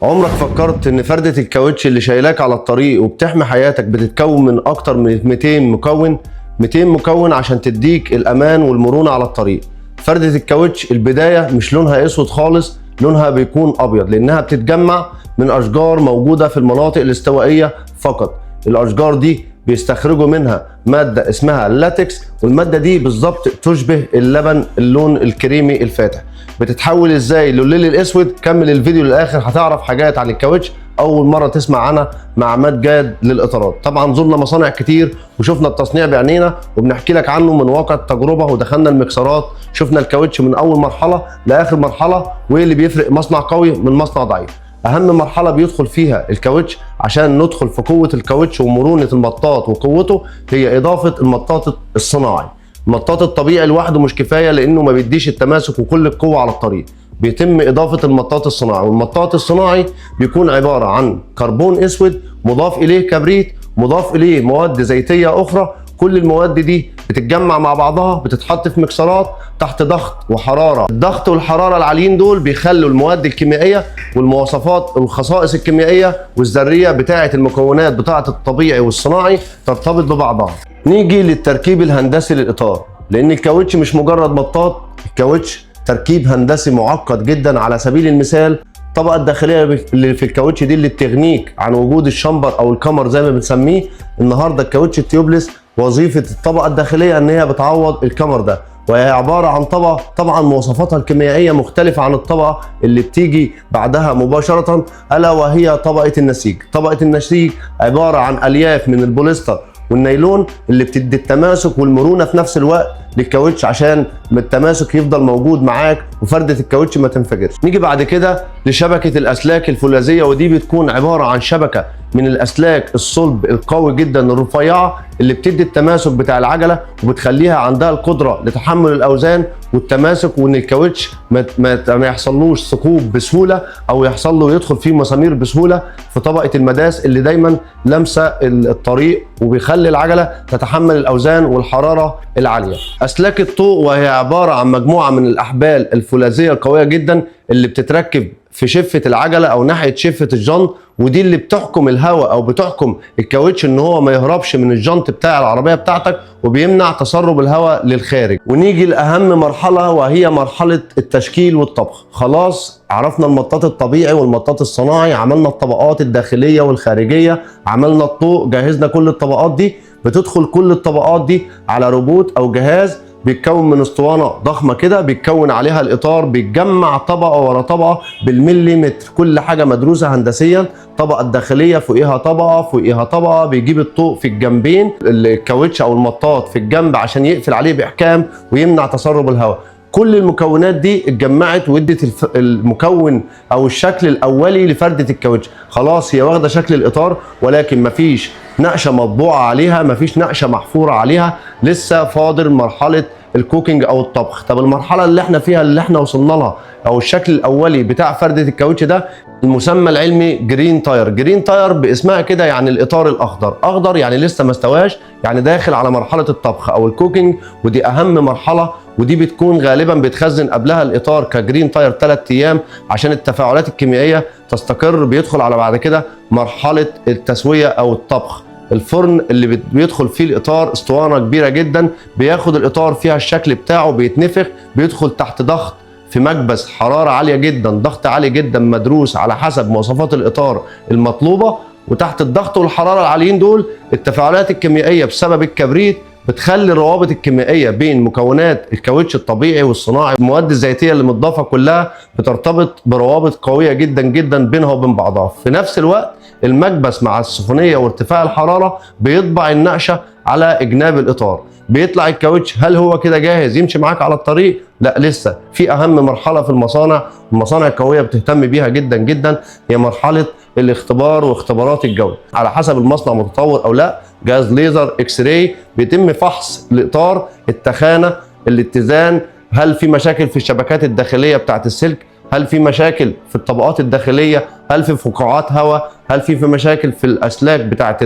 عمرك فكرت ان فردة الكاوتش اللي شايلاك على الطريق وبتحمي حياتك بتتكون من اكتر من 200 مكون؟ 200 مكون عشان تديك الامان والمرونة على الطريق. فردة الكاوتش البداية مش لونها اسود خالص، لونها بيكون ابيض لانها بتتجمع من اشجار موجودة في المناطق الاستوائية فقط. الاشجار دي بيستخرجوا منها مادة اسمها اللاتكس، والمادة دي بالظبط تشبه اللبن، اللون الكريمي الفاتح. بتتحول ازاي للون الاسود؟ كمل الفيديو للاخر هتعرف حاجات عن الكاوتش اول مرة تسمع عنها مع عماد جاد للاطارات. طبعا زرنا مصانع كتير وشفنا التصنيع بعينينا وبنحكي لك عنه من واقع التجربه، ودخلنا المكسرات شفنا الكاوتش من اول مرحلة لاخر مرحلة، وايه اللي بيفرق مصنع قوي من مصنع ضعيف. اهم مرحلة بيدخل فيها الكاوتش عشان ندخل في قوة الكاوتش ومرونه المطاط وقوته هي اضافه المطاط الصناعي. المطاط الطبيعي لوحده مش كفاية لانه ما بيديش التماسك وكل القوة على الطريق. بيتم اضافه المطاط الصناعي، والمطاط الصناعي بيكون عبارة عن كربون اسود مضاف اليه كبريت مضاف اليه مواد زيتيه اخرى. كل المواد دي بتتجمع مع بعضها، بتتحط في مكسرات تحت ضغط وحرارة. الضغط والحرارة العاليين دول بيخلوا المواد الكيميائية والمواصفات والخصائص الكيميائية والذرية بتاعه المكونات بتاعه الطبيعي والصناعي ترتبط ببعضها. نيجي للتركيب الهندسي للاطار، لان الكاوتش مش مجرد مطاط، الكاوتش تركيب هندسي معقد جدا. على سبيل المثال الطبقة الداخلية اللي في الكاوتش دي اللي بتغنيك عن وجود الشمبر او الكمر زي ما بنسميه النهارده، الكاوتش ال tubeless وظيفة الطبقة الداخلية ان هي بتعوض الكمر ده، وهي عبارة عن طبقه طبعا مواصفاتها الكيميائية مختلفة عن الطبقة اللي بتيجي بعدها مباشرة، الا وهي طبقه النسيج. طبقه النسيج عبارة عن الياف من البوليستر والنايلون اللي بتدي التماسك والمرونة في نفس الوقت للكاوتش عشان التماسك يفضل موجود معاك وفرده الكاوتش ما تنفجرش. نيجي بعد كده لشبكه الاسلاك الفولاذيه، ودي بتكون عبارة عن شبكة من الاسلاك الصلب القوي جدا الرفيعة اللي بتدي التماسك بتاع العجلة وبتخليها عندها القدرة لتحمل الاوزان والتماسك، وان الكاوتش ما يحصلوش ثقوب بسهولة او يحصل له يدخل فيه مسامير بسهولة في طبقه المداس اللي دايما لامسه الطريق، وبيخلي العجلة تتحمل الاوزان والحرارة العالية. اسلاك الطوق، وهي عبارة عن مجموعة من الاحبال الفولاذيه القوية جدا اللي بتتركب في شفه العجلة او ناحية شفه الجنط، ودي اللي بتحكم الهواء او بتحكم الكاوتش ان هو ما يهربش من الجنط بتاع العربية بتاعتك، وبيمنع تسرب الهواء للخارج. ونيجي لاهم مرحلة وهي مرحلة التشكيل والطبخ. خلاص عرفنا المطاط الطبيعي والمطاط الصناعي، عملنا الطبقات الداخلية والخارجية، عملنا الطوق، جهزنا كل الطبقات دي. بتدخل كل الطبقات دي على روبوت او جهاز بيتكون من اسطوانة ضخمة كده بيتكون عليها الاطار، بيتجمع طبقه ورا طبقه بالمليمتر، كل حاجة مدروسة هندسيا. الطبقة الداخلية فوقيها طبقه فوقيها طبقه، بيجيب الطوق في الجنبين، الكاوتش او المطاط في الجنب عشان يقفل عليه باحكام ويمنع تسرب الهواء. كل المكونات دي اتجمعت وادت المكون او الشكل الاولي لفرده الكاوتش. خلاص هي واخده شكل الاطار، ولكن مفيش نقشه مطبوعة عليها، مفيش نقشه محفورة عليها، لسه فاضل مرحلة ال cooking او الطبخ. طب المرحلة اللي احنا فيها اللي احنا وصلنا لها او الشكل الاولي بتاع فرده الكاوتش ده المسمى العلمي green tire. green tire باسمها كده يعني الاطار الاخضر، اخضر يعني لسه ما استواش، يعني داخل على مرحلة الطبخ او ال cooking، ودي اهم مرحلة، ودي بتكون غالبا بتخزن قبلها الاطار ك green tire 3 ايام عشان التفاعلات الكيميائية تستقر. بيدخل على بعد كده مرحلة التسوية او الطبخ. الفرن اللي بيدخل فيه الاطار اسطوانة كبيرة جدا، بياخد الاطار فيها الشكل بتاعه، بيتنفخ، بيدخل تحت ضغط في مكبس حرارة عالية جدا، ضغط عالي جدا مدروس على حسب مواصفات الاطار المطلوبة. وتحت الضغط والحرارة العاليين دول التفاعلات الكيميائية بسبب الكبريت بتخلي الروابط الكيميائية بين مكونات الكاوتش الطبيعي والصناعي، المواد الزيتيه اللي متضافه كلها بترتبط بروابط قوية جدا جدا بينها وبين بعضها. في نفس الوقت المكبس مع السخونيه وارتفاع الحرارة بيطبع النقشه على اجناب الاطار، بيطلع الكاوتش. هل هو كده جاهز يمشي معاك على الطريق؟ لا، لسه في اهم مرحلة في المصانع، المصانع القوية بتهتم بيها جدا جدا، هي مرحلة الاختبار واختبارات الجودة. على حسب المصنع متطور او لا، جهاز ليزر X-ray بيتم فحص الاطار، التخانه، الاتزان، هل في مشاكل في الشبكات الداخلية بتاعت السلك، هل في مشاكل في الطبقات الداخلية، هل في فقاعات هواء، هل في مشاكل في الاسلاك بتاعت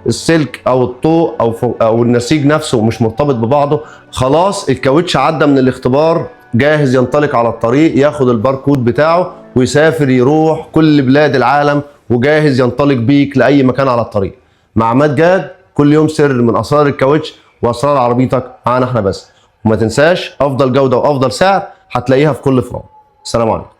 السلك او الطوق او النسيج نفسه مش مرتبط ببعضه. خلاص الكاوتش عدى من الاختبار، جاهز ينطلق على الطريق، ياخد الباركود بتاعه ويسافر يروح كل بلاد العالم وجاهز ينطلق بيك لاي مكان على الطريق. مع عماد جاد كل يوم سر من اسرار الكاوتش واسرار عربيتك معانا احنا بس. وما تنساش افضل جوده وافضل سعر هتلاقيها في كل فروع. السلام عليكم.